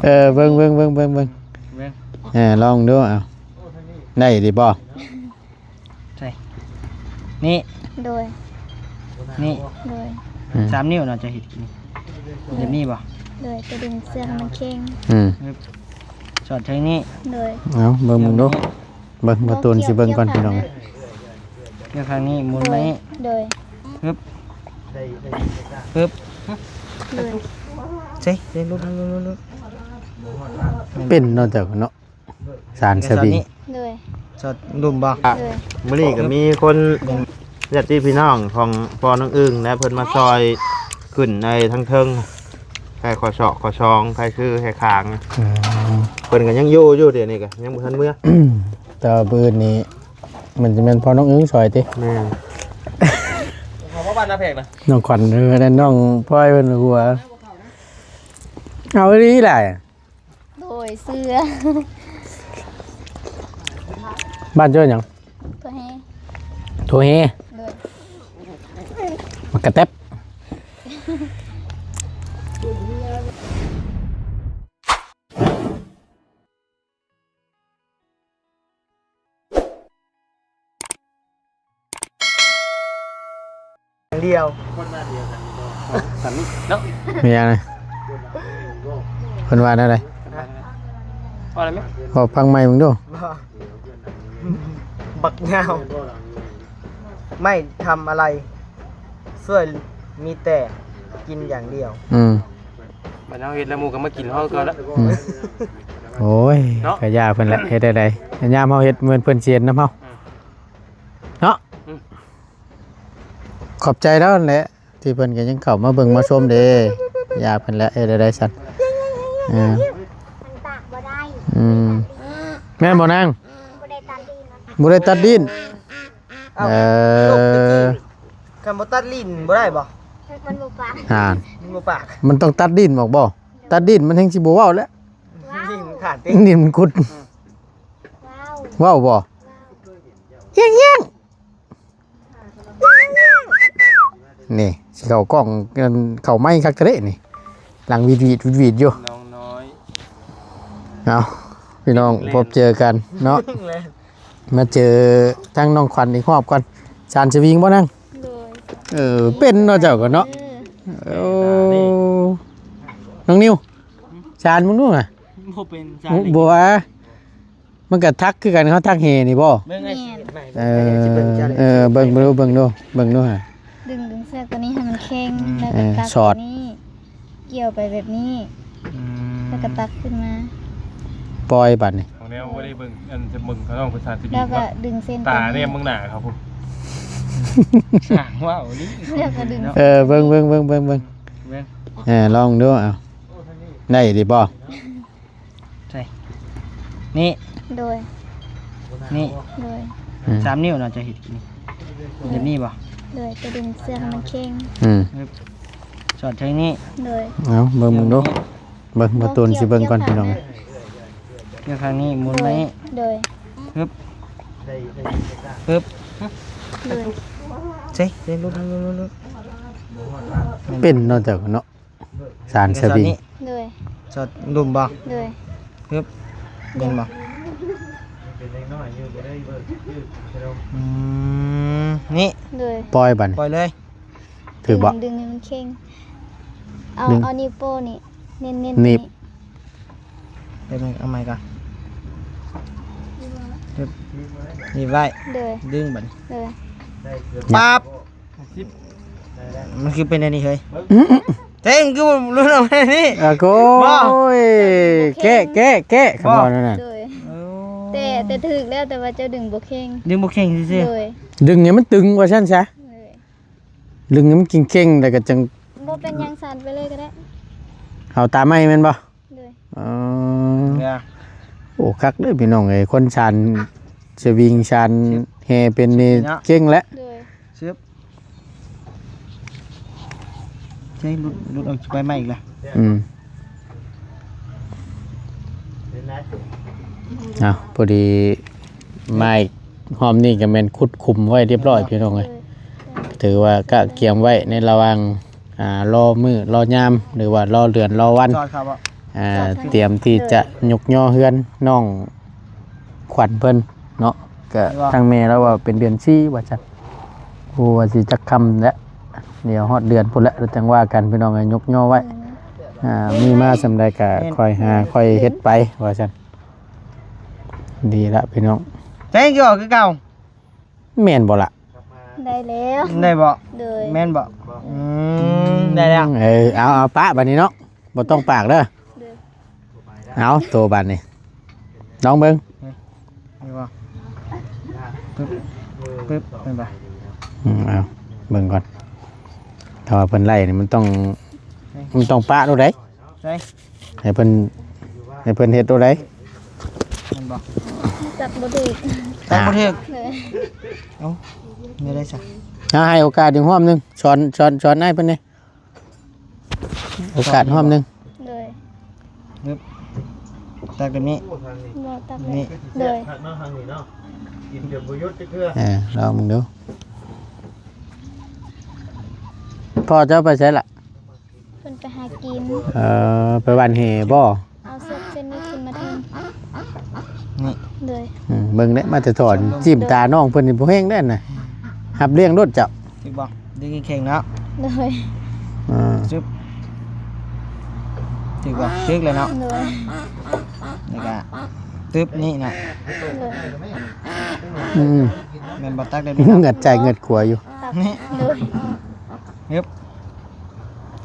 ເອີ ເບິ່ງ ເບິ່ງ ເບິ່ງ ເບິ່ງ ເບິ່ງ ເບິ່ງ ເອີ ລອງດູ ເອົາ ໄດ້ດີບໍ່? ໃສ່ ນີ້ ໂດຍ ນີ້ ໂດຍ ອືມ ສາມນິ້ວເນາະ ຈະເຮັດກິນ ແບບນີ້ບໍ່? ໂດຍ ຈະດຶງເຊືອກໃຫ້ມັນແຂງ ອືມ ສອດໃສ່ນີ້ ໂດຍ ເອົາ ເບິ່ງ ເບິ່ງດູ ເບິ່ງ ບໍ່ຕູນຊິເບິ່ງກ່ອນ ພີ່ນ້ອງ ເອົາຂ້າງນີ້ໝູນມານີ້ ໂດຍ ປຶບ ປຶບ ໂດຍ ໃສ່ເດ້ ຫຼຸດ ຫຼຸດ ຫຼຸດ ເປັນເນາະ ເຈົ້າເນາະ ສານສະວິງ ໂດຍ ສອດລຸ່ມບໍ່? ໂດຍ ມື້ນີ້ກໍມີຄົນ ຍາດຕິພີ່ນ້ອງຂອງພໍ່ນ້ອງອຶ່ງນະ ເພິ່ນມາຊ່ອຍຂຶ້ນໃນທາງເທິງ ໃສ່ຂໍ້ສອກຂໍ້ສອງ ໃສ່ຄືໃສ່ຄາງ ອືມ ເພິ່ນກໍຍັງຢູ່ ຢູ່ດຽວນີ້ກໍຍັງບໍ່ທັນເມືອ ແຕ່ວ່າມື້ອື່ນນີ້ມັນຈະແມ່ນພໍ່ນ້ອງອຶ່ງຊ່ອຍຕິ? ແມ່ນ ເອົາມາບ້ານນາແພກນະ ນ້ອງຂວັນ ເອີ ນັ້ນນ້ອງພອຍເພິ່ນຫົວ ເອົາອີ່ຫຼີຫຼາຍ ໂດຍ ເສືອ ບ້ານເຈົ້າຫຍັງ? ໂທເຮ ໂທເຮ ໂດຍ ໝາກກະແຕັບ ດຽວ ຄົນບ້ານດຽວກັນ ເນາະ ມີຫຍັງນະ? ເພິ່ນວ່າແນວໃດ? ວ່າແນວໃດ? ເວົ້າໃໝ່ເບິ່ງດູ ບໍ່ ບັກຍາວ ໄມ່ທຳອະໄລ ຊ່ວຍມີແຕ່ກິນຢ່າງດຽວ ອືມ ບັດເຮົາເຮັດແລ້ວ ໝູ່ກໍມາກິນເຮົາຄືເກົ່າລະ ອືມ ໂອ້ຍ ເນາະ ກະຢ່າເພິ່ນແຫຼະ ເຮັດແນວໃດ ຍາມເຮົາເຮັດ ເໝືອນເພິ່ນຊິເຮັດນຳເຮົາ ອືມ ເນາະ ອືມ ຂອບໃຈລາວຫັ້ນແຫຼະ ທີ່ເພິ່ນກໍຍັງເຂົ້າມາເບິ່ງມາຊົມເດ້ ຢ່າເພິ່ນແຫຼະ ເຮັດແນວໃດຊັ້ນ ເອີ ມັນຕາກບໍ່ໄດ້ ອືມ ແມ່ນບໍ່ນາງ? ບໍ່ໄດ້ຕັດດິນ ບໍ່ໄດ້ຕັດດິນ ເອົ້າ ເອີ ຄັນບໍ່ຕັດດິນບໍ່ໄດ້ບໍ່? ມັນບໍ່ປາກ ອ່າ ມັນບໍ່ປາກ ມັນຕ້ອງຕັດດິນອອກບໍ່? ຕັດດິນມັນແຮ່ງຊິບໍ່ເວົ້າແຫຼະ ດິນມັນຂາດຕິ ດິນມັນຂຸດ ວ້າວ ເວົ້າບໍ່? ແຮງໆ ນີ້ຊິເຂົ້າກ້ອງ ເຂົ້າໄມຄັກແທ້ເດ້ນີ້ ຫຼັງຫວີດໆ ຫວີດໆຢູ່ ນ້ອງນ້ອຍ ເອົາ ພີ່ນ້ອງ ເລີຍ ພົບເຈີກັນເນາະ ມາເຈີທາງນ້ອງຂວັນອີກຮອບກ່ອນ ສານສະວິງບໍ່ນາງ? ໂດຍ ເອີ ເປັນເນາະ ເຈົ້າກໍເນາະ ເອີ ໂອ້ ນ້ອງນິວ ສານເບິ່ງດູນະ ບໍ່ເປັນ ບໍ່ວ່າ ມັນກໍທັກຄືກັນ ເຮົາທັກແຫນີ້ບໍ່? ເບິ່ງ ແມ່ນ ເອີ ຊິເບິ່ງເຈົ້າເລີຍ ເອີ ເບິ່ງດູ ເບິ່ງດູ ເບິ່ງດູຫາ ດຶງ ດຶງເຊືອກຕົວນີ້ໃຫ້ມັນແຂງ ອືມ ແລ້ວກໍ ເອີ ຕັກ ສອດ ຕົວນີ້ ກ່ຽວໄປແບບນີ້ ອືມ ແລ້ວກໍຕັກຂຶ້ນມາ ປ່ອຍບາດນີ້ ຂອງແນວບໍ່ໄດ້ເບິ່ງ ອັນຈະເບິ່ງເຂົານ້ອງເພິ່ນສານສະວິງ ແລ້ວກໍດຶງເສັ້ນ ຕາແນມເບິ່ງໜ້າເຂົາພຸ້ນ ຊ່າງເວົ້ານີ້ ແລ້ວກໍດຶງ ເອີ ເບິ່ງ ເບິ່ງ ເບິ່ງ ເບິ່ງ ເບິ່ງ ເອີ ລອງດູ ເອົາ ໄດ້ດີບໍ່? ໃສ່ ນີ້ ໂດຍ ນີ້ ໂດຍ ອືມ ສາມນິ້ວເນາະ ຈະເຮັດກິນ ແບບນີ້ບໍ່? ໂດຍ ຈະດຶງເຊືອກໃຫ້ມັນແຂງ ອືມ ປຶບ ສອດໃສ່ນີ້ ໂດຍ ເອົາ ເບິ່ງ ເບິ່ງດູ ເບິ່ງ ບໍ່ຕູນຊິເບິ່ງກ່ອນ ພີ່ນ້ອງ ເອີຍ ຂ້າງນີ້ໝູນມານີ້ ໂດຍ ປຶບ ປຶບ ໂດຍ ໃສ່ ໃສ່ ຫຼຸດ ຫຼຸດ ຫຼຸດ ເປັນເນາະ ເຈົ້າເນາະ ສານສະວິງ ໂດຍ ສອດລຸ່ມບໍ່? ໂດຍ ປຶບ ແມ່ນບໍ່? ອືມ ນີ້ ໂດຍ ປ່ອຍບາດນີ້ ປ່ອຍເລີຍ ຖືກບໍ່? ດຶງ ດຶງໃຫ້ມັນແຂງ ເອົາ ດຶງ ເອົານິ້ວໂປ້ນີ້ ເນັ້ນໆ ນີ້ ນີ້ ແປັບໜຶ່ງ ເອົາໃໝ່ກ່ອນ ປຶບ ນີ້ໄວ້ ໂດຍ ດຶງບາດນີ້ ໂດຍ ປັບ ມັນຄືເປັນແນວນີ້ເຮີ້ຍ ອືມ ເຕັງຄືບໍ່ຫຼຸດອອກມານີ້ ອາໂກ ບໍ່ ຍ ແກະ ແກະ ແກະ ບໍ່ ຄຳເວົ້ານັ້ນນະ ໂດຍ ໂອ້ ແຕ່ ແຕ່ຖືກແລ້ວ ແຕ່ວ່າເຈົ້າດຶງບໍ່ແຂງ ດຶງບໍ່ແຂງຊື່ໆ ໂດຍ ດຶງໃຫ້ມັນຕຶງວ່າຊັ້ນຊະ ໂດຍ ດຶງໃຫ້ມັນເຄັ່ງໆ ແລ້ວກໍຈັ່ງ ບໍ່ເປັນຫຍັງ ສັ່ນໄປເລີຍກໍໄດ້ ເອົາຕາໄມ້ແມ່ນບໍ່? ໂດຍ ອໍ ໂອ້ ຄັກເດີພີ່ນ້ອງເອີຍ ຄົນສານສະວິງ ສານແຫ່ເປັນນີ້ເກັ່ງແຫຼະ ໂດຍ ຊຶບ ໃຊ້ຫຼຸດ ຫຼຸດອອກຈາກໄມ້ອີກລະ ອືມ ເອົາ ພໍດີໄມ້ຫ້ອມນີ້ກໍແມ່ນຂຸດຂຸມໄວ້ຮຽບຮ້ອຍພີ່ນ້ອງເອີຍ ໂດຍ ຖືວ່າກະກຽມໄວ້ໃນລະຫວ່າງ ອ່າ ລໍມື້ລໍຍາມ ຫຼືວ່າລໍເດືອນລໍວັນ ຈອດຄັບ ອ່າ ຕຽມທີ່ຈະຍົກຍໍເຮືອນນ້ອງຂວັນເພິ່ນເນາະ. ກະ ແມ່ນບໍ່ ທາງແມ່ລາວວ່າເປັນເດືອນສີ່ວ່າຊັ້ນ. ບໍ່ຮູ້ວ່າຊິຈັກຄ່ຳແຫຼະ ດຽວຮອດເດືອນພຸ້ນແຫຼະ ແລ້ວຈັ່ງວ່າກັນ ພີ່ນ້ອງເອີຍ. ຍົກຍໍໄວ້ ອືມ ອ່າ ມີມາສ່ຳໃດກະ ແມ່ນ ຄ່ອຍຫາຄ່ອຍເຮັດໄປວ່າຊັ້ນ. ດີລະພີ່ນ້ອງ ແຕ່ງຢູ່ຄືເກົ່າ ແມ່ນບໍ່ລະ? ໄດ້ແລ້ວ ໄດ້ບໍ່? ໂດຍ ແມ່ນບໍ່? ອືມ ໄດ້ແລ້ວ ເອີ ເອົາ ເອົາປະບາດນີ້ເນາະ ບໍ່ຕ້ອງປາກເດີ. ໂດຍ ເອົາໂຕບາດນີ້ ລອງເບິ່ງ ນີ້ບໍ່? ປຶບ ປຶບ ແມ່ນບໍ່? ອືມ ເອົາເບິ່ງກ່ອນ ຖ້າວ່າເພິ່ນໄລ່ນີ້ມັນຕ້ອງ ມັນຕ້ອງປະໂລດໃດ. ໃສ່ ໃຫ້ເພິ່ນ ໃຫ້ເພິ່ນເຮັດໂຕໃດ ແມ່ນບໍ່? ຈັບບໍ່ຖືກ ຈັບບໍ່ຖືກ ເອີ ເອົ້າ ແນວໃດຊະ? ເອົາ ໃຫ້ໂອກາດອີກຮອບໜຶ່ງ ສອນ ສອນ ສອນອ້າຍເພິ່ນແດ່ ໂອກາດຮອບໜຶ່ງ. ໂດຍ ປຶບ ຕັກແບບນີ້ ບໍ່ ຕັກແບບນີ້ ໂດຍ ເອີ ລອງເບິ່ງດູ. ພໍ່ເຈົ້າໄປໃສລະ? ເພິ່ນໄປຫາກິນ ເອີ ໄປຫວ່ານແຫບໍ່? ເອົາເຊືອກເສັ້ນນີ້ຂຶ້ນມາແທນ ນີ້ ໂດຍ ອືມ ເບິ່ງເດ້ ມາແຕ່ຖອນ ໂດຍ ຈີ້ມຕານ້ອງເພິ່ນນີ້ບໍ່ແຮງເດ້ນະ ຮັບລ້ຽງໂລດເຈົ້າ ຖືກບໍ່? ດຶງແຂງໆເນາະ ໂດຍ ອ່າ ຊຶບ ຖືກບໍ່? ຖືກແລ້ວເນາະ ໂດຍ ແລ້ວກະຕຶບ ນີ້ເນາະ ໂດຍ ອືມ ແມ່ນບໍ່? ຕັກໄດ້ ເຫງືອດຊ້າຍເຫງືອດຂວາຢູ່ ຕັກ ນີ້ ໂດຍ ຮຶບ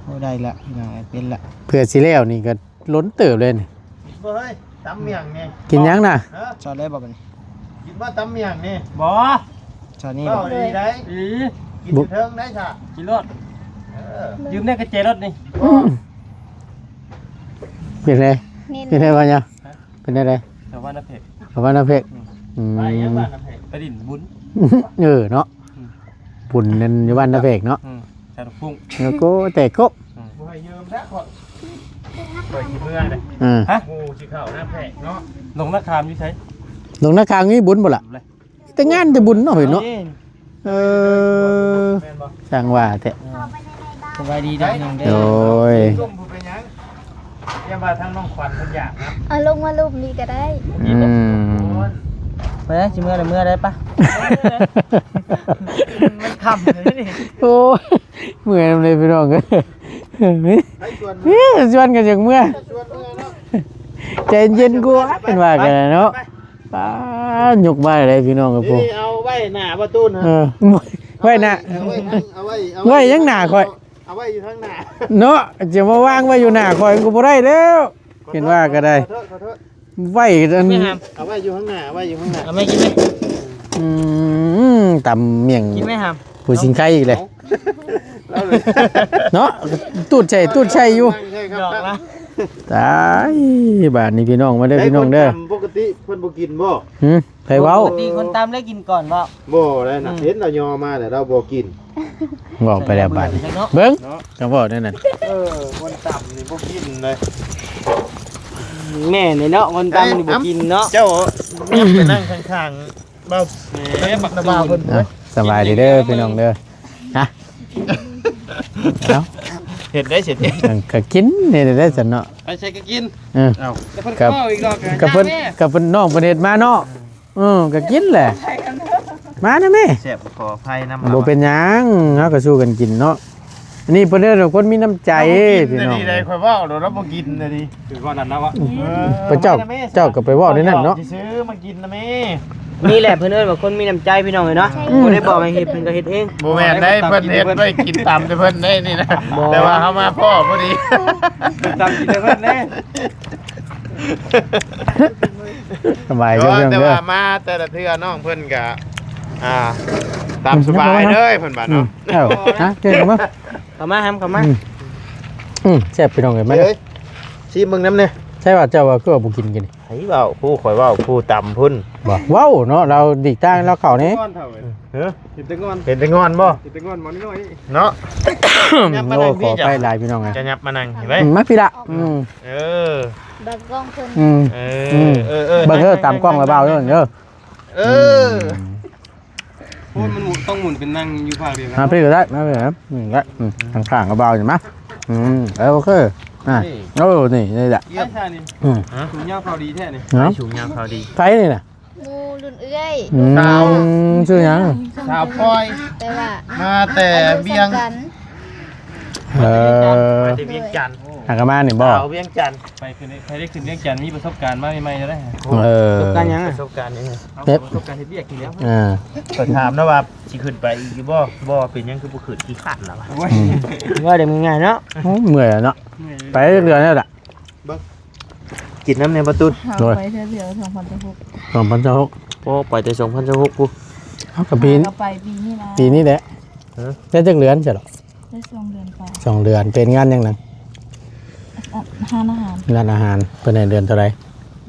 ໂອ້ ໄດ້ລະ ພີ່ນ້ອງເອີຍ ເປັນລະ ເພື່ອຊິແລ້ວນີ້ກໍ ລົ້ນເຕີບເລີຍນີ້ ກິນບໍ່ເຮີ້ຍ ຕຳໝ້ຽງນີ້ ກິນຫຍັງນະ? ຮະ? ສອດເລີຍບໍ່ບັດນີ້? ກິນບໍ່ຕຳໝ້ຽງນີ້? ບໍ່ ສອດນີ້ບໍ່? ເວົ້າດີໄດ໋ ອີ ກິນຢູ່ເທິງໄດ໋ຊະ ກິນໂລດ ເອີ ຢືມແດ່ກະແຈລົດນີ້ ອືມ ເປັນໄດ? ເປັນໄດບໍ່ຍາ? ເປັນແນວໃດ? ສະຫວັນນະເພກ ສະຫວັນນະເພກ ອືມ ອືມ ໄປຫຍັງບ້ານນະເພກ? ໄປຫຼິ້ນບຸນ ເອີເນາະ ອືມ ບຸນນັ້ນຢູ່ບ້ານນະເພກເນາະ ອືມ ສາທຸພຸ້ງ ແລ້ວກໍແຕ່ກົບ ອືມ ບໍ່ໃຫ້ຢືມແທ້ຂ້ອຍ ຂ້ອຍຊິເມືອເດ້ ເອີ ຮະ ໝູ່ຊິເຂົ້ານະເພກເນາະ ດົງນາຄາມຢູ່ໃສ? ດົງນາຄາມມີບຸນບໍ່ລະ? ແຕ່ງານແຕ່ບຸນເນາະ ເອີ ເອີ ແມ່ນບໍ່? ຊ່າງວ່າແທ້ ສະບາຍດີເດີນ້ອງເດີ ໂດຍ ລົມຜູ້ເປັນຫຍັງ? ຢ່າວ່າທາງນ້ອງຂວັນເພິ່ນຢາກນະ ເອົາລົງມາລຸ່ມນີ້ກໍໄດ້ ອືມ ໄປ ຊິເມືອລະເມືອໄດ້ປະ ມັນຄ່ຳແລ້ວນີ້ ໂອ້ຍ ເມື່ອຍນຳເດ້ພີ່ນ້ອງເອີຍ ໃຜຊວນເມືອ? ຊວນກັນຢາກເມືອ ຊວນເມືອເນາະ ໃຈເຢັນກວ່າ ເພິ່ນວ່າກັນເນາະ ໄປ ປ້າ ຍົກມາໄດ້ພີ່ນ້ອງເອີຍ ນີ້ ໂອ້ ເອົາໄວ້ໜ້າປະຕູນະ ເອີ ໄວ້ໜ້າ ເອົາໄວ້ທາງ ເອົາໄວ້ ເອົາໄວ້ ໄວ້ຫຍັງໜ້າຂ້ອຍ? ເອົາໄວ້ຢູ່ທາງໜ້າເນາະ ຈະມາວາງໄວ້ຢູ່ໜ້າຂ້ອຍມັນກໍບໍ່ໄດ້ແລ້ວ ເຫັນວ່າກໍໄດ້ ຂໍໂທດ ຂໍໂທດ ໄວ້ອັນ ແມ່ຫາມ ເອົາໄວ້ຢູ່ທາງໜ້າ ເອົາໄວ້ຢູ່ທາງໜ້າ ເອົາໄວ້ກິນໄດ້ ອືມ ຕຳໝ້ຽງ ກິນໄດ້ຫາມ ຜູ້ສິງໄຄອີກແລ້ວ ເອົາ ເນາະ ຕູດໃສ່ ຕູດໃສ່ຢູ່ ໜ້ອງລະ ຕາຍ ບາດນີ້ພີ່ນ້ອງ ມາເດີພີ່ນ້ອງເດີ ເອີຍ ຄົນຕຳປົກກະຕິເພິ່ນບໍ່ກິນບໍ່? ຫື ໃຜເວົ້າ? ປະກະຕິຄົນຕຳໄດ້ກິນກ່ອນບໍ່? ບໍ່ໄດ້ນະ ອືມ ເຫັນລາວຍໍມາແລ້ວລາວບໍ່ກິນ ເວົ້າໄປແລ້ວບາດນີ້ ເບິ່ງ ເນາະ ກໍເວົ້າແນວນັ້ນ ເອີ ຄົນຕຳນີ້ບໍ່ກິນເລີຍ ແມ່ນເນາະ ຄົນຕຳນີ້ບໍ່ກິນເນາະ ເຈົ້າໄປນັ່ງຂ້າງໆ ເບົາ ເອີ ບັກນາບ່າວເພິ່ນ ເອົ້າ ສະບາຍດີເດີພີ່ນ້ອງເດີ ຮະ ເອົ້າ ເຮັດໄດ້ເສຍຕິ ເອີ ກໍກິນນີ້ໄດ້ຊັ້ນເນາະ ໄປໃສກໍກິນ ເອີ ເອົ້າ ກໍເພິ່ນ ກໍເພິ່ນ ນ້ອງເພິ່ນເຮັດມາເນາະ ເອີ ກໍກິນແຫຼະ ມານະແມ່ ແຊບ ຂໍອະໄພນຳ ບໍ່ເປັນຫຍັງ ເຮົາກໍສູ້ກັນກິນເນາະ ອັນນີ້ເພິ່ນເອີ້ນວ່າຄົນມີນ້ຳໃຈ ເຮົາບໍ່ກິນ ພີ່ນ້ອງ ອັນນີ້ໄດ໋ ຂ້ອຍເວົ້າໂດດ ເຮົາບໍ່ກິນອັນນີ້ ຄືວ່ານັ້ນເນາະ ອືມ ພະເຈົ້າ ເຈົ້າກໍໄປເວົ້າແນວນັ້ນເນາະ ເຈົ້າຊິຊື້ມາກິນນະແມ່ ນີ້ແຫຼະເພິ່ນເອີ້ນວ່າຄົນມີນ້ຳໃຈ ພີ່ນ້ອງເອີຍເນາະ ອືມ ບໍ່ໄດ້ບອກໃຫ້ເຮັດ ເພິ່ນກໍເຮັດເອງ ບໍ່ແມ່ນໄດ໋ ເພິ່ນເຮັດໄວ້ກິນຕຳແຕ່ເພິ່ນໄດ໋ນີ້ນະ ບໍ່ ແຕ່ວ່າເຮົາມາພໍ້ພໍດີ ຕຳກິນແຕ່ເພິ່ນເດ້ ສະບາຍ ເອີ ເດີ ແຕ່ວ່າມາແຕ່ລະເທື່ອນ້ອງເພິ່ນກະ ອ່າ ຕາມສະບາຍເລີຍເພິ່ນວ່າເນາະ ອືມ ເອີ ຮະ ເຈີກັນມາ ເຂົ້າມາ ຫຳ ເຂົ້າມາ ອືມ ອືມ ແຊບພີ່ນ້ອງເອີຍ ມາເດີ ຊີມເບິ່ງນຳແດ່ ໃຊ່ວ່າເຈົ້າວ່າຄືວ່າບໍ່ກິນກິນ ໃຜເວົ້າ ຜູ້ຂ້ອຍເວົ້າ ຜູ້ຕຳພຸ້ນ ບໍ່ ເວົ້າເນາະ ລາວຫຼີກທາງລາວເຂົ້ານີ້ ເອີ ເຫັນແຕ່ງອນ ເຫັນແຕ່ງອນບໍ່ ເຫັນແຕ່ງອນໝໍນ້ອຍໆ ເນາະ ໂອ້ ຂໍອະໄພຫຼາຍພີ່ນ້ອງເອີຍ ຈະຫຍັບມານັ່ງພີ້ໄວ້ ອືມ ມາພີ້ລະ ອືມ ເອີ ບັກກ້ອງເພິ່ນ ອືມ ເອີ ເອີ ເອີ ເບິ່ງເດີ ຕາມກ້ອງລະບ່າວເດີ ເອີ ອືມ ໂອ້ຍ ມັນໝູນ ຕ້ອງໝູນເປັນນັ່ງຢູ່ພາກດຽວກັນ ມາພີ້ກໍໄດ້ ມາພີ້ກໍໄດ້ ອືມ ໄດ້ ອືມ ຂ້າງໆກໍເບົາຢູ່ ມາ ອືມ ເອີ ໂອເຄ ອ່າ ນີ້ ໂອ້ ນີ້ ນີ້ແຫຼະ ຍຽດແທ້ນີ້ ອືມ ສູງຍາວເຂົ້າດີແທ້ນີ້ ເນາະ ສູງຍາວເຂົ້າດີ ໃຜນີ້ນະ? ໝູ່ລຸ້ນເອື້ອຍ ອືມ ສາວ ຊື່ຫຍັງ? ສາວພອຍ ແຕ່ວ່າ ມາແຕ່ວຽງຈັນ ເອີ ມາແຕ່ວຽງຈັນ ຫາກະມານີ້ບໍ່? ສາວວຽງຈັນ ໄປຂຶ້ນ ໃຜໄດ້ຂຶ້ນວຽງຈັນ ມີປະສົບການມາໃໝ່ໆ ແລ້ວໄດ໋ ເອີ ປະສົບການຫຍັງ? ປະສົບການຫຍັງ? ເອົາ ເຮັດ ປະສົບການເຮັດວຽກນີ້ແຫຼະ ອ່າ ໄປຖາມແລ້ວວ່າ ຊິຂຶ້ນໄປອີກຢູ່ບໍ່? ບໍ່ ເປັນຫຍັງຄືບໍ່ຂຶ້ນ? ຂີ້ຄ້ານລະວ່າ ໂອ້ຍ ອືມ ວ່າໄດ້ເມື່ອຍເນາະ ໂອ້ ເມື່ອຍແລ້ວເນາະ ເມື່ອຍ ໄປເດືອນແລ້ວລະ ເບິ່ງ ກິນນຳແດ່ປະຕູນ ໂດຍ ໄປເທື່ອດຽວ ສອງພັນຊາວຫົກ ສອງພັນຊາວຫົກ ໂອ້ ໄປແຕ່ສອງພັນຊາວຫົກພຸ້ນ ເຮົາກໍປີ ຫາກໍໄປປີນີ້ລະ ປີນີ້ແຫຼະ ຮະ ໄດ້ຈັກເດືອນຊະລະ? ໄດ້ສອງເດືອນປາຍ ສອງເດືອນ ເປັນງານຫຍັງນັ້ນ? ອະ ຮ້ານອາຫານ ຮ້ານອາຫານ ເພິ່ນໃຫ້ເດືອນເທົ່າໃດ?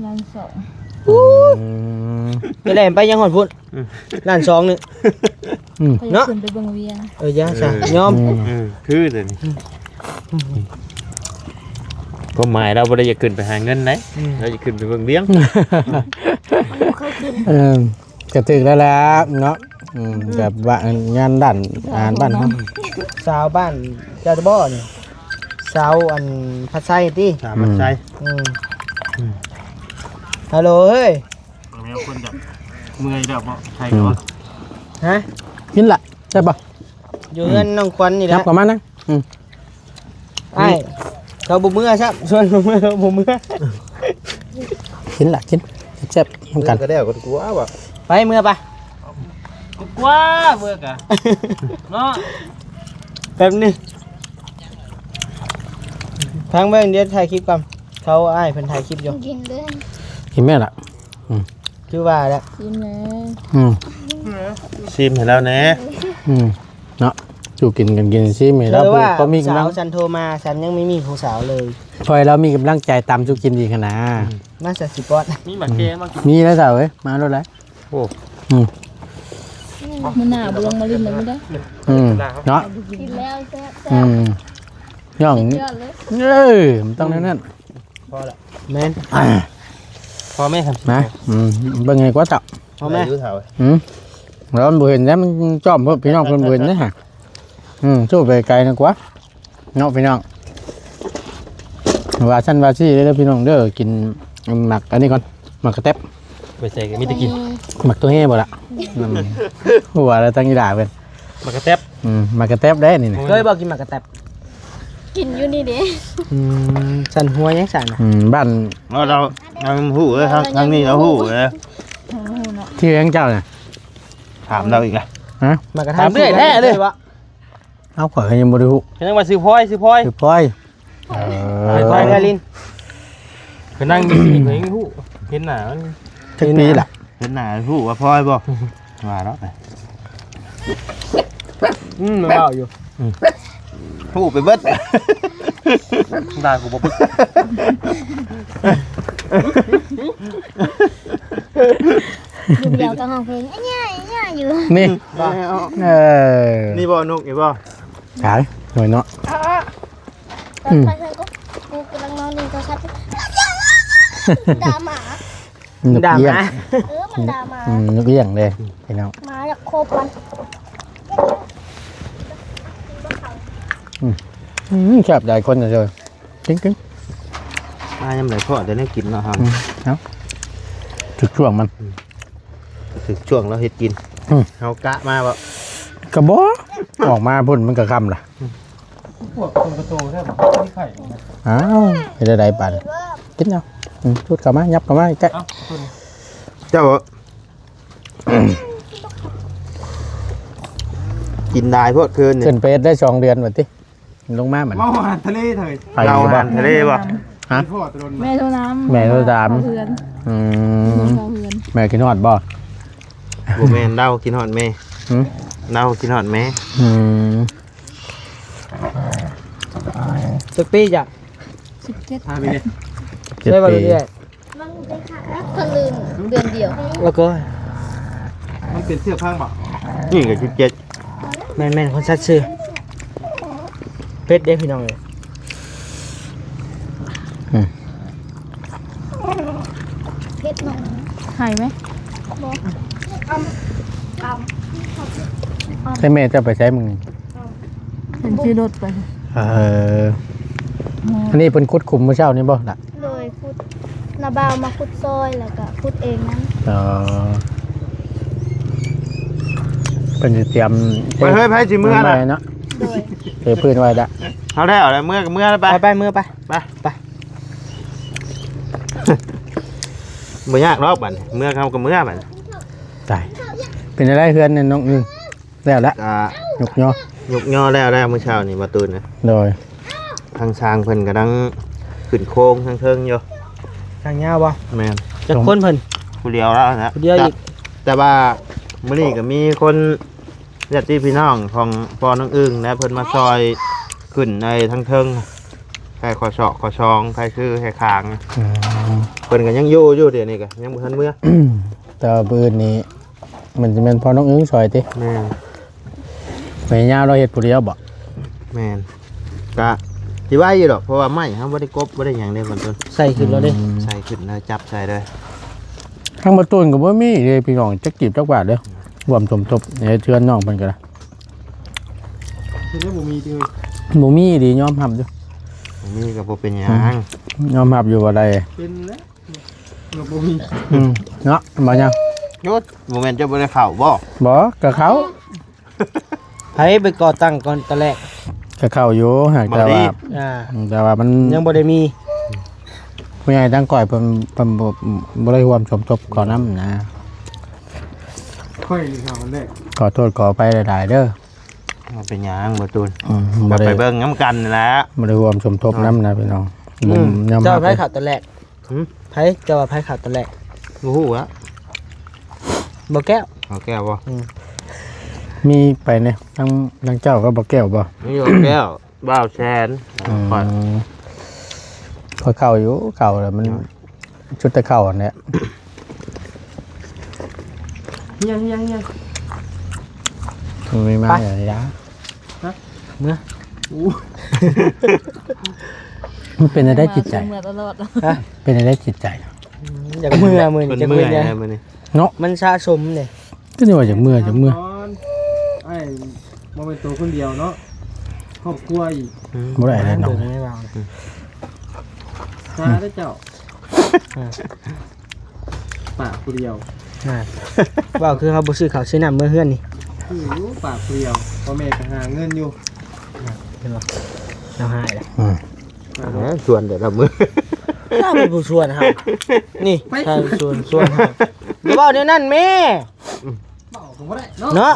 ລ້ານສອງ ອືມ ໄປແລ່ນໄປຍັງຮອດພຸ້ນ ອືມ ລ້ານສອງນີ້ ອືມ ເນາະ ຂຶ້ນໄປເບິ່ງວຽງ ເອີ ຢ່າຊະ ເອີ ຍອມ ອືມ ເອີ ຄືແຕ່ນີ້ ຄວາມໝາຍລາວບໍ່ໄດ້ຢາກຂຶ້ນໄປຫາເງິນໃດ ອືມ ລາວຢາກຂຶ້ນໄປເບິ່ງວຽງ ບໍ່ເຄີຍຂຶ້ນ ເອີ ກໍຖືກແລ້ວແຫຼະເນາະ ອືມ ອືມ ແບບວ່າງານດ້ານອາຫານບ້ານເຮົາ ສາວບ້ານເຈົ້າບໍ່ນີ້? ສາວອັນພັດໄຊຕິ? ສາວພັດໄຊ ອືມ ອືມ ອືມ ຮັລໂຫຼເຮີ້ຍ ແນວຄົນຈະເມື່ອຍແລ້ວບໍ່ ໃຫ້ ອືມ ເນາະ ຮະ ກິນລະ ແຊບບໍ່? ຢູ່ເຮືອນ ອືມ ນ້ອງຂວັນນີ້ແຫຼະ ກັບກັບມານະ ອືມ ອ້າຍ ເຂົາບໍ່ເມືອຊ້ຳ ຊວນເຂົາເມືອ ເຂົາບໍ່ເມືອ ກິນລະກິນ ແຊບໆນຳກັນ ເອີ ກໍແລ້ວກັນກວ່າວ່າ ໄປເມືອໄປ ກວ່າເມືອກະ ເນາະ ແປັບໜຶ່ງ ທາງເບິ່ງ ດຽວຖ່າຍຄລິບກ່ອນ ເຂົາ ອ້າຍເພິ່ນຖ່າຍຄລິບຢູ່ ກິນເລີຍ ກິນແມ່ນລະ ອືມ ຄືວ່າແຫຼະ ຊີມແລ້ວ ອືມ ຊີມໃຫ້ລາວແດ່ ອືມ ເນາະ ສູ່ກິນກັນກິນຊີມໃຫ້ລາວ ເອີ ພໍມີກຳລັງ ສາວສັນໂທມາ ສັນຍັງໄມ່ມີຜູ້ສາວເລີຍ ພໍໃຫ້ລາວມີກຳລັງໃຈຕຳສູ່ກິນອີກຫັ້ນນາ ອືມ ມາສາຊິປອດ ມີໝາກແກງມາກິນ ມີແລ້ວສາວເອີຍ ມາໂລດແຫຼະ ໂອ້ ອືມ ມື້ໜ້າບໍ່ລົງມາຫຼິ້ນນຳບໍ່ໄດ້ ອືມ ເນາະ ກິນແລ້ວແຊບໆ ອືມ ຍອດເລີຍ ເອີ ມັນຕ້ອງແນວນັ້ນ ພໍລະ ແມ່ນ ພໍແມ່ນ ນະ ອືມ ເບິ່ງໃຫ້ກວ່າເຈົ້າ ພໍແມ່ນ ອືມ ແລ້ວມັນບໍ່ເຫັນແລ້ວ ມັນຈ້ອມເພິ່ນ ພີ່ນ້ອງເພິ່ນບໍ່ເຫັນເດ້ຫະ ອືມ ສູ້ໄປໄກນະກວ່າ ເນາະພີ່ນ້ອງ ວ່າຊັ້ນວ່າຊີ້ເດີພີ່ນ້ອງເດີ ກິນໝາກອັນນີ້ກ່ອນ ໝາກກະແຕັບ ໄປໃສກໍມີແຕ່ກິນ ໝາກໂຕເຮບໍ່ລະ ອືມ ຫົວລະຕັ້ງອີ່ຫຼ້າເພິ່ນ ໝາກກະແຕັບ ອືມ ໝາກກະແຕັບເດ້ນີ້ນະ ເຄີຍບໍ່ກິນໝາກກະແຕັບ? ກິນຢູ່ນີ້ເດ້ ອືມ ຊັ້ນຫົວຍັງຊັ້ນນະ ອືມ ບ້ານ ເຮົາ ເຮົາຮູ້ເອີຍ ທາງ ທາງນີ້ເຮົາຮູ້ເອີຍ ທາງຮູ້ເນາະ ທີ່ຂອງເຈົ້ານະ ຖາມລາວອີກລະ ຮະ ໝາກກະແຕັບ ຖາມເລື້ອຍແທ້ເລີຍ ເອົາ ຂ້ອຍກໍຍັງບໍ່ໄດ້ຮູ້ ຍັງວ່າຊື່ພອຍ ຊື່ພອຍ ຊື່ພອຍ ເອີ ພອຍ ພອຍໄພລິນ ເພິ່ນນັ່ງຢູ່ທີ່ນີ້ ຂ້ອຍຍັງຮູ້ ເຫັນໜ້າມັນ ຈັກປີລະ ເຫັນໜ້າຮູ້ວ່າພອຍບໍ່ ວ່າເນາະ ອືມ ມັນເວົ້າຢູ່ ອືມ ຮູ້ໄປເບິດ ດ່າກູບໍ່ປຶກ ຢູ່ດຽວກໍຮ້ອງເພງ ອະຫຍາ ອະຫຍາ ຢູ່ ນີ້ ເອີ ນີ້ບໍ່ ນົກນີ້ບໍ່ ຂາຍ ໂອ້ຍເນາະ ອືມ ຕອນໄປເຮືອນກໍ ກູກຳລັງນອນຫຼິ້ນໂທລະສັບ ດ່າໝາ ນົກເອີ່ງ ເອີ ມັນດ່າໝາ ອືມ ນົກເອີ່ງເດ້ພີ່ນ້ອງ ໝາຢາກຄົບມັນ ອືມ ອືມ ແຊບຫຼາຍຄົນເລີຍ ກິນໆ ມາຍາມໃດພໍ້ແຕ່ແນວກິນເນາະເຮົາ ອືມ ເອົາ ຖືກຊ່ວງມັນ ອືມ ຖືກຊ່ວງລາວເຮັດກິນ ອືມ ເຮົາກະມາບໍ່ ກະບໍ່ ອອກມາພຸ້ນມັນກະຄ່ຳລະ ອືມ ພວກຄົນກະໂຕແທ້ບໍ່ ມີໄຂ່ບໍ່ ອ້າວ ເຮັດແນວໃດບາດນີ້ ກິນເອົາ ອືມ ຊຸດເຂົ້າມາ ຫຍັບເຂົ້າມາໃກ້ ເອົ້າ ເຈົ້າ ກິນຫຼາຍໂພດຄືນນີ້ ຂຶ້ນໄປເຮັດໄດ້ສອງເດືອນບັດຕິ ລົງມາບັດ ເວົ້າອາຫານທະເລເທີຍ ໄປຢູ່ບໍ່ ເວົ້າອາຫານທະເລບໍ່ ຮະ ແມ່ໂທນຳ ແມ່ໂທຕາມ ເພື່ອນ ອືມ ເພື່ອນ ແມ່ຄິດຮອດບໍ່ ບໍ່ແມ່ນ ລາວຄິດຮອດແມ່ ຫື ລາວຄິດຮອດແມ່ ອືມ ຈັກປີຈ້ະ ສິບເຈັດ ພາໄປເລີຍ ເຈັດປີ ມັນເປັນ ເພິ່ນລືມເດືອນດຽວ ໂອ້ໂກຍ ມັນເປັນເຊືອກພັງບໍ່ ນີ້ກໍສິບເຈັດ ແມ່ນໆ ຄົນສັດຊື່ ເຜັດເດ້ພີ່ນ້ອງເອີຍ ອືມ ເຜັດໜ້ອຍ ໄຫວໄໝ? ບໍ່ ອຳ ອຳ ເຂົາຊິ ໃຫ້ແມ່ເຈົ້າໄປໃສມື້ນີ້? ເພິ່ນຂີ່ລົດໄປ. ເອີ ອັນນີ້ເພິ່ນຂຸດຂຸມມື້ເຊົ້ານີ້ບໍ່ລະ? ໂດຍ ຂຸດ ນ້າບ່າວມາຂຸດຊອຍ ແລ້ວກໍຂຸດເອງນຳ. ອໍ ເພິ່ນຊິຕຽມ ໄປເຮີ້ຍ ໃຜຊິເມືອລະ? ເນາະ ໂດຍ ເທພື້ນໄວ້ລະ. ເຮົາແລ້ວແລ້ວ ເມືອກໍເມືອລະ ໄປ ໄປ ໄປ ເມືອໄປ ໄປ ໄປ. ບໍ່ຍາກດອກບັດນີ້ ເມືອເຮົາກໍເມືອບັດນີ້. ຕາຍ ເປັນຈັ່ງໃດເຮືອນນ້ອງອຶ່ງ ແລ້ວລະ? ອ່າ ຍົກຍໍ ຍົກຍໍແລ້ວ ແລ້ວມື້ເຊົ້ານີ້ ບໍ່ຕູນນະ. ໂດຍ ທາງຊ່າງເພິ່ນກຳລັງຂຶ້ນໂຄງທາງເທິງຢູ່. ຊ່າງຍາວບໍ່? ແມ່ນ. ຈັກຄົນເພິ່ນ? ຜູ້ດຽວແລ້ວນະ ຜູ້ດຽວອີກ. ແຕ່ ແຕ່ວ່າມື້ນີ້ກໍມີຄົນ ຍາດຕິພີ່ນ້ອງຂອງພໍ່ນ້ອງອຶ່ງນະ ເພິ່ນມາຊ່ອຍຂຶ້ນໄອ້ທາງເທິງ ໃສ່ຂໍ້ສອກຂໍ້ສອງ ໃສ່ຄືໃສ່ຄາງ. ອືມ ເພິ່ນກໍຍັງຢູ່ຢູ່ ດຽວນີ້ກໍຍັງບໍ່ທັນເມືອ. ແຕ່ວ່າມື້ອື່ນນີ້ມັນຊິແມ່ນພໍ່ນ້ອງອຶ່ງຊ່ອຍຕິ? ແມ່ນ. ແມ່ຍາວລາວເຮັດຜູ້ດຽວບໍ່? ແມ່ນ. ກະຊິໄວຢູ່ດອກ ເພາະວ່າໄມ້ເຮົາບໍ່ໄດ້ກົບ ບໍ່ໄດ້ຫຍັງເດ້ ບັດຕົ້ນ ໃສ່ຂຶ້ນແລ້ວເດ້. ອືມ ໃສ່ຂຶ້ນແລ້ວ ຈັບໃສ່ເລີຍ. ທາງບໍ່ຕູນກໍບໍ່ມີເດ້ພີ່ນ້ອງ ຈັກກີບຈັກບາດເດ້ ຮ່ວມສົມທົບໃຫ້ເຮືອນນ້ອງເພິ່ນກໍໄດ້. ເຮັດໄດ້ບໍ່ມີຕິເອີຍ? ບໍ່ມີອີ່ຫຼີ ຍອມຮັບຢູ່. ບໍ່ມີກໍບໍ່ເປັນຫຍັງ. ອືມ ຍອມຮັບຢູ່ວ່າໄດ້ ເປັນແລ້ວ ກໍບໍ່ມີ. ອືມ ເນາະ ບໍ່ຫຍັງ. ຢຸດ ບໍ່ແມ່ນເຈົ້າບໍ່ໄດ້ເຂົ້າບໍ່? ບໍ່ ກໍເຂົ້າ. ໃຜໄປກໍ່ຕັ້ງກ່ອນຕອນແລກ? ກໍເຂົ້າຢູ່ ຫາກແຕ່ວ່າ ອ່າ ແຕ່ວ່າມັນຍັງບໍ່ໄດ້ມີ ຜູ້ໃຫຍ່ທາງກ້ອຍເພິ່ນ ເພິ່ນບໍ່ ບໍ່ໄດ້ຮ່ວມສົມທົບເຂົ້ານຳນະ. ຂ້ອຍນີ້ເຂົ້າຄົນແລກ. ຂໍໂທດຂໍອະໄພຫຼາຍໆເດີ. ບໍ່ເປັນຫຍັງ ບໍ່ຕູນ. ອືມ ກໍໄປເບິ່ງນຳກັນນັ້ນແຫຼະ ບໍ່ໄດ້ຮ່ວມສົມທົບນຳນະພີ່ນ້ອງ. ອືມ ຍອມຮັບ. ເຈົ້າໃຜເຂົ້າຕອນແລກ? ຫື? ໃຜ ເຈົ້າວ່າໃຜເຂົ້າຕອນແລກ? ບໍ່ຮູ້ລະ. ບໍ່ແກ້ວ ບໍ່ແກ້ວບໍ່? ອືມ ມີໃຜແດ່? ທັງ ທັງເຈົ້າກັບບໍ່ແກ້ວບໍ່? ມີບໍ່ແກ້ວ ບ່າວແສນ. ອືມ ຂ້ອຍ ຂ້ອຍເຂົ້າຢູ່ ເຂົ້າແລ້ວມັນ ອືມ ຊຸດແຕ່ເຂົ້າຫັ້ນແຫຼະ. ຍັງ ຍັງ ຍັງ ມັນມີມາ ໄປ ຢ່າ ຢ່າ ຮະ? ເມືອ ໂອ້ ມັນເປັນຈັ່ງໃດຈິດໃຈ? ເມືອຕະຫຼອດ. ຮະ? ເປັນຈັ່ງໃດຈິດໃຈ? ອືມ ຢາກເມືອມື້ນີ້ ເພິ່ນເມື່ອຍແລ້ວມື້ນີ້ເນາະ ມັນສະສົມເດ້. ກໍຍັງວ່າຢາກເມືອ ຢາກເມືອ. ອ້າຍບໍ່ແມ່ນໂຕຄົນດຽວເນາະ ຄອບຄົວອີກ. ອືມ ບໍ່ໄດ້ແລ້ວເນາະ ຫາເດີເຈົ້າ. ອ່າ ປາກຜູ້ດຽວ. ອ່າ ເວົ້າຄືເຮົາບໍ່ຊື້ເຂົ້າຊື້ນ້ຳເມືອເຮືອນນີ້. ຄືຢູ່ປາກຜູ້ດຽວ ພໍ່ແມ່ກໍຫາເງິນຢູ່. ອ່າ ເຫັນບໍ່? ລາວຫາຍແລ້ວ. ອືມ ອ່າ ຊວນແຕ່ລະມື້ ລາວເປັນຜູ້ຊວນເຮົາ. ນີ້ ໄປ ທ່ານຊວນ ຊວນເຮົາ. ຢ່າເວົ້າແນວນັ້ນແມ່. ເວົ້າກໍບໍ່ໄດ້ເນາະ ເນາະ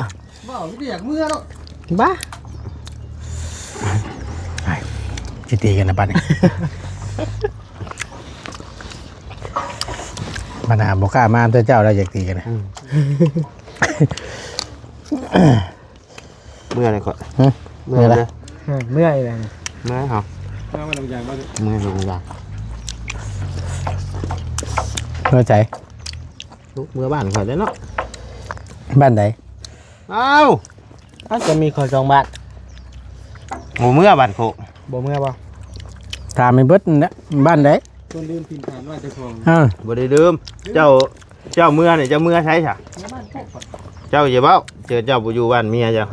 ເວົ້າມີແຕ່ຢາກເມືອເນາະ. ບ້າ ໄປ ຊິຕີກັນນະບັດນີ້. ບັດໜ້າບໍ່ກ້າມານຳເຈົ້າແລ້ວ ຢາກຕີກັນນະ. ອືມ ເມື່ອຍເລີຍຂ້ອຍ. ຫຶ? ເມື່ອຍເລີຍ. ເມື່ອຍແລ້ວ ເມື່ອຍເຮົາ. ເມື່ອຍລົງຢາງ. ເມື່ອໃສ? ເມື່ອບ້ານຂ້ອຍເດ້ເນາະ. ບ້ານໃດ? ອ້າວ ອາດຈະມີຂ້ອຍສອງບ້ານ. ບໍ່ເມືອບ້ານໂຄກ. ບໍ່ເມືອບໍ່? ຖາມໃຫ້ເບິດນັ້ນແຫຼະ ບ້ານໃດ? ຄົນລືມຖິ່ນຖານວ່າເຈົ້າຂອງ. ເອີ ບໍ່ໄດ້ລືມ. ເຈົ້າ ເຈົ້າເມືອນີ້ ເຈົ້າເມືອໃສຊະ? ເມືອບ້ານໂຄກ. ເຈົ້າຢ່າເວົ້າ ເຈົ້າ ເຈົ້າບໍ່ຢູ່ບ້ານເມຍເຈົ້າ.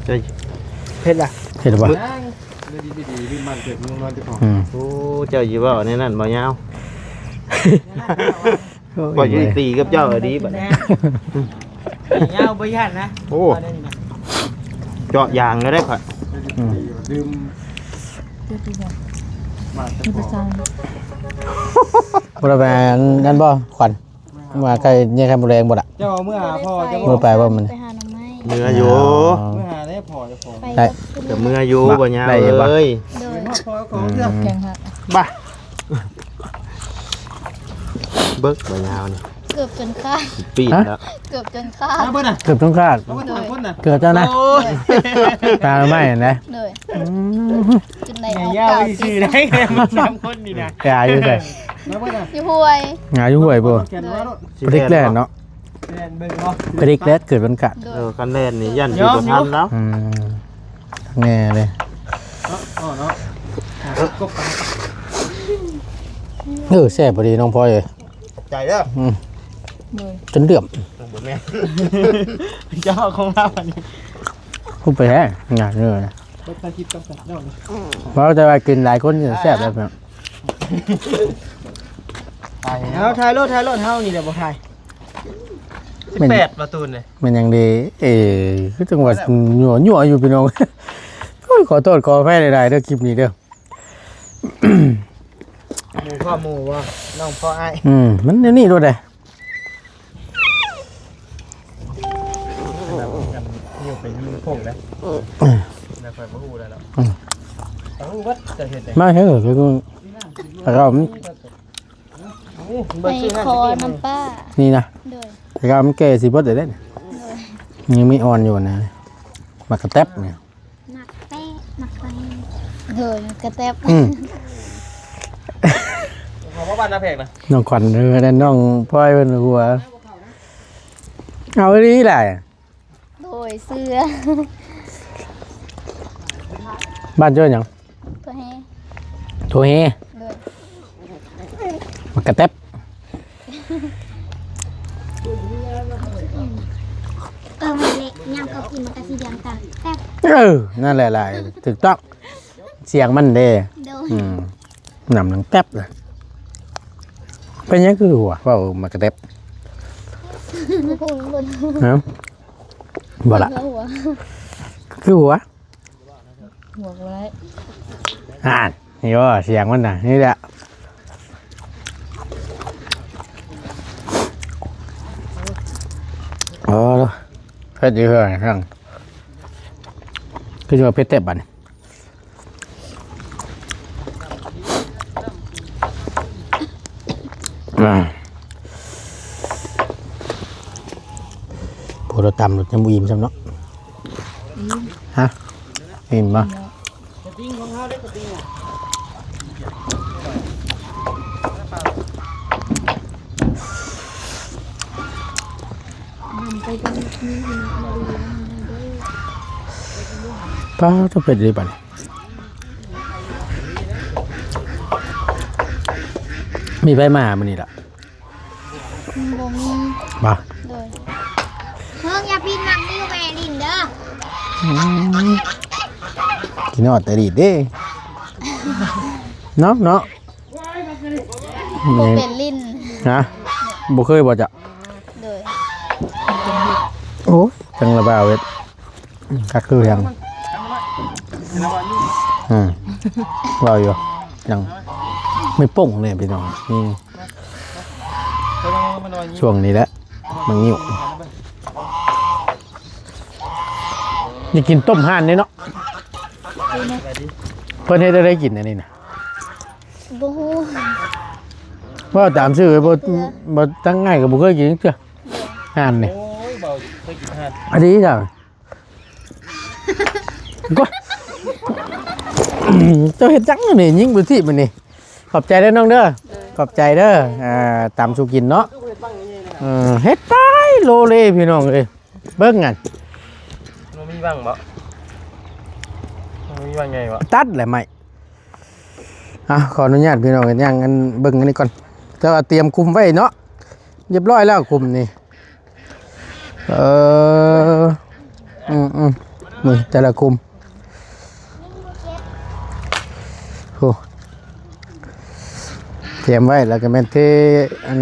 ເຈົ້າ ເຮັດລະ ເຮັດບໍ່? ຍັງ ເລີຍດີໆ ລືມບ້ານເກີດເມືອງນອນເຈົ້າຂອງ. ອືມ ໂອ້ ເຈົ້າຢ່າເວົ້າແນວນັ້ນ ບໍ່ຍາວ. ໂອ້ຍ ຂ້ອຍຊິຕີກັບເຈົ້າອີ່ຫຼີບັດນີ້. ຍາວບໍ່ຢ້ານນະ. ໂອ້ ເຈາະຢາງແລ້ວໄດ໋ຂ້ອຍ. ອືມ ລືມ ບໍ່ໄດ້ໄປອັນນັ້ນບໍ່ ຂວັນ? ວ່າໃກ້ແຍກໄຂ່ມົດແດງບໍ່ລະ? ເຈົ້າເມືອຫາພໍ່ເຈົ້າບໍ່? ໄປຫາໜໍ່ໄມ້. ເມືອຢູ່. ອໍ ເມືອຫາແດ່ພໍ່ເຈົ້າຂອງ. ໄດ້ ກໍເມືອຢູ່ ບໍ່ຍາວເອີຍ. ໂດຍ ເມືອຮອດພໍ່ເຈົ້າຂອງເທື່ອ. ອືມ ແຂງຫັກ. ບ້າ ເບິກ ບໍ່ຍາວນີ້ ເກືອບຈົນຂາດ. ປີດແລ້ວ. ເກືອບຈົນຂາດ. ເກືອບຈົນຂາດ. ໂດຍ ເກືອບເຈົ້ານະ. ໂອ້ຍ ຕາໄມ້ນະ. ໂດຍ. ອືມ ຈົນໄດ້ອອກ ຍາວ ກ້າວຕິດ. ຊື່ໄດ້ ສາມຄົນນີ້ນະ. ຢາຢູ່ໃສ? ຢູ່ຫ້ວຍ. ຢາຢູ່ຫ້ວຍບໍ່? ໂດຍ. ພະລິກແລ່ນເນາະ. ແລ່ນເບິ່ງບໍ່? ພະລິກແລ່ນເກີດວັນກະ. ໂດຍ. ເອີ ຄັນແລ່ນນີ້ຢ້ານຊິບໍ່ທັນແລ້ວ. ອືມ ແນ່ເລີຍ. ເອີ ແຊບພໍດີນ້ອງພອຍເອີຍ. ໃຈເດີ. ອືມ ໂດຍ ຈົນເຫຼື້ອມ ບໍ່ແມ່ນ ເຈົ້າຂອງລາວອັນນີ້ ຮູ້ໄປແທ້ງານເລີຍ ເບິ່ງສາທິດກັບເຈົ້ານີ້ ເວົ້າແຕ່ວ່າກິນຫຼາຍຄົນແຊບແລ້ວເນາະ ຕາຍແລ້ວ ເຮົາຖ່າຍໂລດ ຖ່າຍໂລດ ເຮົານີ້ແຫຼະບໍ່ຖ່າຍ ສິບແປດ ປະຕູນເດ້ ແມ່ນຫຍັງເດ້ ເອີ ຄືຈັງຫວະຍົວໆຢູ່ພີ່ນ້ອງ ໂອ້ຍ ຂໍໂທດຂໍອະໄພຫຼາຍໆເດີ ຄລິບນີ້ເດີ. ໝູ່ພໍ່ໝູ່ບໍ່ ນ້ອງພໍ່ອ້າຍ ອືມ ມັນແນວນີ້ໂລດເດ້ ຢູ່ເປັນຍິງໂພງເດ້ ແລ້ວຂ້ອຍບໍ່ຮູ້ແລ້ວເນາະ ອືມ ຮູ້ເບິດຈະເຮັດຫຍັງ ມາເຖິງ ແລ້ວກໍ ເຮົາມັນ ໄປຂໍນ້ຳປ້າ ນີ້ນະ ໂດຍ ແຕ່ກໍມັນແກ່ຊິເບິດແລ້ວເດ້ ໂດຍ ຍັງມີອ່ອນຢູ່ນະ ໝາກກະແຕັບນີ້ ໝາກແປະ ໝາກແປະ ໂດຍ ໝາກກະແຕັບ ອືມ ເຂົາວ່າບ້ານນາແພກນະ ນ້ອງຂວັນ ເອີ ນັ້ນນ້ອງພອຍເພິ່ນຫົວ ເອົາອີ່ຫຼີຫຼາຍ ໂດຍ ເຊື່ອ ບ້ານເຈົ້າຫຍັງ? ໂທເຮ ໂທເຮ ໂດຍ ໝາກກະແຕັບ ເອີ ມັນເລະ ຍາມເຂົາກິນມັນກະຊິດຽງກັນ ແຕັບ ເອີ ນັ້ນແຫຼະຫຼາຍ ຖືກຕ້ອງ ສຽງມັນເດ້ ໂດຍ ອືມ ນຳໜັງແຕັບເລີຍ ເປັນຫຍັງຄືຫົວ ເວົ້າໝາກກະແຕັບ ຮະ ບໍ່ລະ ຫົວ ຄືຫົວ ຫົວບໍ່ໄດ້ ຫັ້ນ ນີ້ບໍ່ ສຽງມັນນະ ນີ້ແຫຼະ ເອີ ເຜັດຢູ່ເຮືອນ ຄືຊິວ່າເຜັດແທ້ບາດນີ້ ອ່າ ໂອ້ ລາວຕຳລະຍັງບໍ່ອີ່ມຊ້ຳເນາະ ອີ່ມ ຮະ ອີ່ມບໍ່? ອີ່ມແລ້ວ ປ້າດ ເຜັດເດ້ບາດນີ້ ມີໃຜມາມື້ນີ້ລະ? ບໍ່ມີ ບໍ່ ໂດຍ ເພິ່ງຢ່າປິ່ນໝາກນິ້ວແມ່ຫຼິ້ນເດີ ອືມ ກິນຮອດແຕ່ດີດເດ້ ເນາະ ເນາະ ບໍ່ເປັນຫຼິ້ນ ຮະ ບໍ່ເຄີຍບໍ່ຈະ ໂດຍ ໂອ້ຍ ຈັ່ງລະບ່າວເຮັດ ຄັກຄືຫຍັງ ອືມ ເວົ້າຢູ່ ຍັງ ມີປົ່ງເລີຍພີ່ນ້ອງ ນີ້ ຊ່ວງນີ້ແຫຼະ ມັນຫິວ ນີ້ກິນຕົ້ມຫ່ານເດ້ເນາະ ເພິ່ນເຮັດແນວໃດກິນອັນນີ້ນະ? ບໍ່ຮູ້ ເວົ້າຕາມຊື່ ບໍ່ ບໍ່ ທັງອ້າຍກໍບໍ່ເຄີຍກິນຈັກເທື່ອ ຫ່ານນີ້ ໂອ້ຍ ບໍ່ເຄີຍກິນຫ່ານ ອັນນີ້ຈ້ະ ໂອ້ຍ ເຈົ້າເຮັດຫຍັງນີ້ ຍິງໄປທີ່ມັນນີ້ ຂອບໃຈເດີນ້ອງເດີ ໂດຍ ຂອບໃຈເດີ ອ່າ ຕຳສູ່ກິນເນາະ ເອີ ເຮັດໄປໂລເລພີ່ນ້ອງເອີຍ ເບິ່ງຫັ້ນ ບໍ່ມີຫວັງບໍ່? ບໍ່ມີຫວັງໃຫຍ່ບໍ່? ຕັດແຫຼະໄມ້ ອ່ະ ຂໍອະນຸຍາດພີ່ນ້ອງ ຍ່າງອັນ ເບິ່ງອັນນີ້ກ່ອນ ແຕ່ວ່າຕຽມຄຸມໄວ້ເນາະ ຮຽບຮ້ອຍແລ້ວຄຸມນີ້ ເອີ ອືມໆ ນີ້ແຕ່ລະຄຸມ ໂອ້ ຕຽມໄວ້ ແລ້ວກໍແມ່ນເທອັນ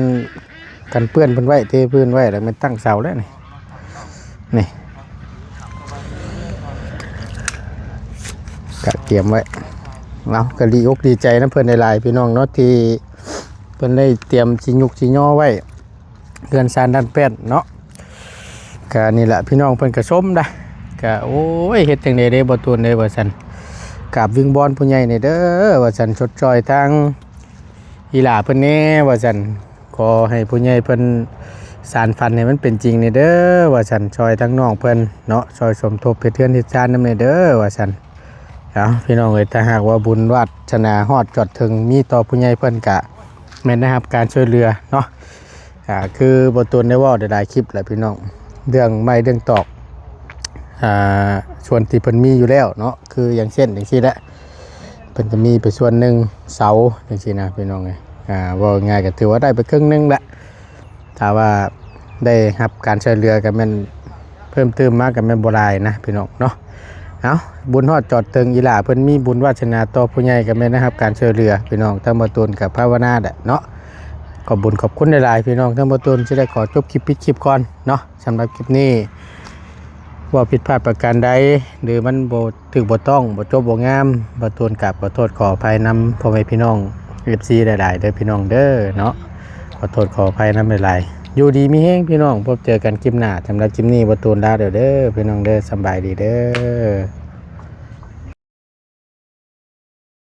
ກັນເປື້ອນເພິ່ນໄວ້ ເທພື້ນໄວ້ ແລ້ວແມ່ນຕັ້ງເສົາແລ້ວນີ້ ນີ້ ກະຕຽມໄວ້ ເອົາ ກໍດີອົກດີໃຈນຳເພິ່ນຫຼາຍໆ ພີ່ນ້ອງເນາະ ທີ່ເພິ່ນໄດ້ຕຽມຊິຍຸກຊິຍໍໄວ້ ເຮືອນຊານດ້ານແປ້ນເນາະ ກະນີ້ແຫຼະ ພີ່ນ້ອງເພິ່ນກະຊົມໄດ໋ ກະ ໂອ້ຍ ເຮັດຈັ່ງໃດເດ້ ບໍ່ຕູນເດ້ ວ່າຊັ້ນ ກາບວິງວອນຜູ້ໃຫຍ່ແດ່ເດີ ວ່າຊັ້ນ ຊົດຊ່ອຍທາງອີ່ຫຼ້າເພິ່ນແດ່ ວ່າຊັ້ນ ຂໍໃຫ້ຜູ້ໃຫຍ່ເພິ່ນສານຝັນໃຫ້ມັນເປັນຈິງແດ່ເດີ ວ່າຊັ້ນ ຊ່ອຍທາງນ້ອງເພິ່ນເນາະ ຊ່ອຍສົມທົບເຮັດເຮືອນເຮັດຊານນຳແດ່ເດີ ວ່າຊັ້ນ ເອົາ ພີ່ນ້ອງເອີຍ ຖ້າຫາກວ່າບຸນວາດສະໜາຮອດຈອດເຖິງ ມີຕໍ່ຜູ້ໃຫຍ່ເພິ່ນ ກະແມ່ນໄດ້ຮັບການຊ່ວຍເຫຼືອເນາະ ອ່າ ຄືບໍ່ຕູນໄດ້ເວົ້າຫຼາຍໆຄລິບແລ້ວພີ່ນ້ອງ ເລື່ອງໄມ້ເລື່ອງຕອກ ອ່າ ສ່ວນທີ່ເພິ່ນມີຢູ່ແລ້ວເນາະ ຄືຢ່າງເຊັ່ນຈັ່ງຊີ້ແຫຼະ ເພິ່ນກໍມີໄປສ່ວນໜຶ່ງ ເສົາຈັ່ງຊີ້ນະພີ່ນ້ອງເອີຍ ອ່າ ເວົ້າງ່າຍກໍຖືວ່າໄດ້ໄປເຄິ່ງໜຶ່ງແຫຼະ ຖ້າວ່າ ໄດ້ຮັບການຊ່ວຍເຫຼືອກໍແມ່ນເພີ່ມຕື່ມມາກໍແມ່ນບໍ່ຫຼາຍນະພີ່ນ້ອງເນາະ. ເອົ້າ ບຸນຮອດຈອດເຖິງ ອີ່ຫຼ້າເພິ່ນມີບຸນວາສະໜາຕໍ່ຜູ້ໃຫຍ່ ກໍແມ່ນໄດ້ຮັບການຊ່ວຍເຫຼືອພີ່ນ້ອງ. ທາງບ່າວຕູນກໍພາວະນາແຫຼະເນາະ. ຂອບບຸນຂອບຄຸນຫຼາຍໆພີ່ນ້ອງ. ທາງບ່າວຕູນຊິໄດ້ຂໍຈົບຄລິບ ປິດຄລິບກ່ອນເນາະ. ສຳລັບຄລິບນີ້ ເວົ້າຜິດພາດປະການໃດ ຫຼືມັນບໍ່ຖືກບໍ່ຕ້ອງ ບໍ່ຈົບບໍ່ງາມ ບ່າວຕູນກາບຂໍໂທດຂໍອະໄພນຳພໍ່ແມ່ພີ່ນ້ອງ ເອັຟຊີ ຫຼາຍໆເດີພີ່ນ້ອງເດີເນາະ. ຂໍໂທດຂໍອະໄພນຳຫຼາຍໆ. ຢູ່ດີມີແຮງພີ່ນ້ອງ ພົບເຈີກັນຄລິບໜ້າ. ສຳລັບຄລິບນີ້ ບ່າວຕູນລາແລ້ວເດີພີ່ນ້ອງເດີ. ສຳບາຍດີເດີ.